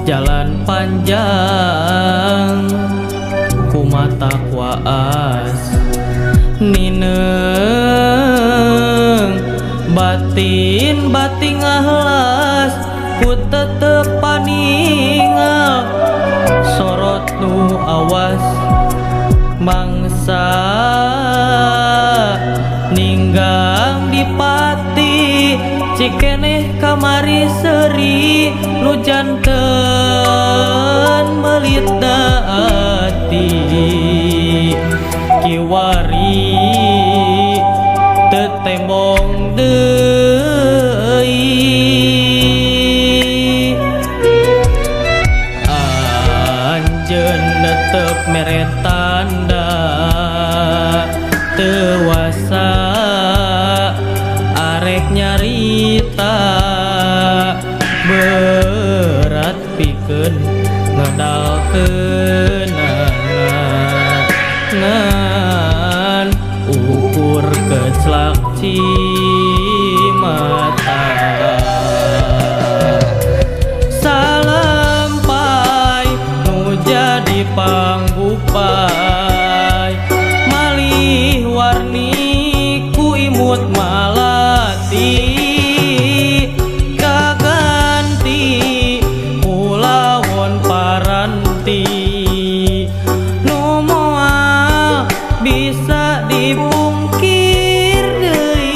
Jalan panjang ku mata kuas nineung batin batin ngahlas ku tetep paningal sorot nu awas mangsa ninggang dipati cikeneh kamari seri nu janten melit ati kiwari tetembong deui anjeun netep mere tanda tewasa arek nyarita berat pikeun ngedalkeunana ngan ukur keclak cimata salempai nu jadi panggupai malih warni ku imut malati kaganti kulawon paranti nu moal bisa dipungkir deui.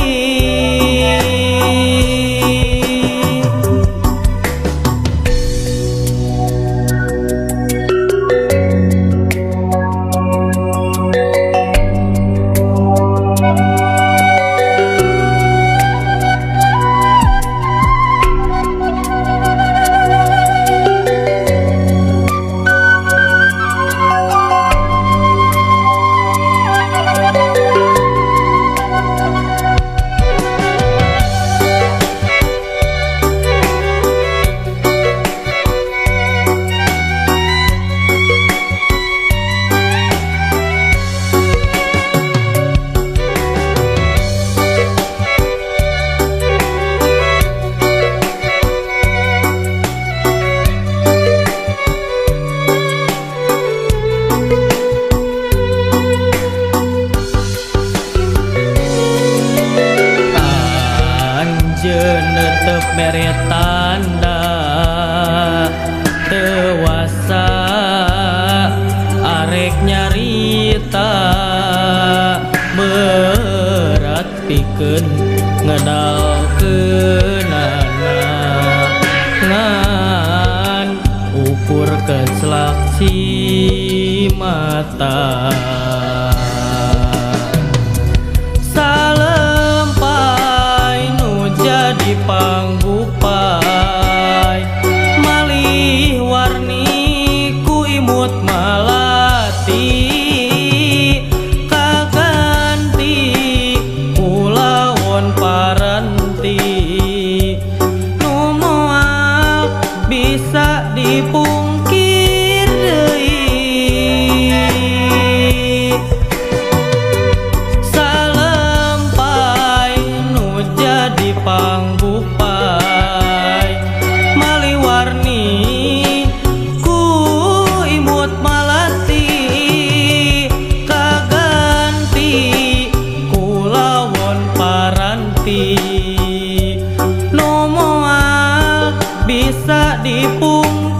Netep mere tanda tewasa arek nyarita berat pikeun ngedalkeunana ngan ukur keclak cimata jadi panggupai malih warni ku imut malati kaganti kulawon paranti nu moal bisa dipungkir deui salempai nu jadi panggupai malih warni ku imut malati kaganti kulawon paranti nu moal bisa dipungkir.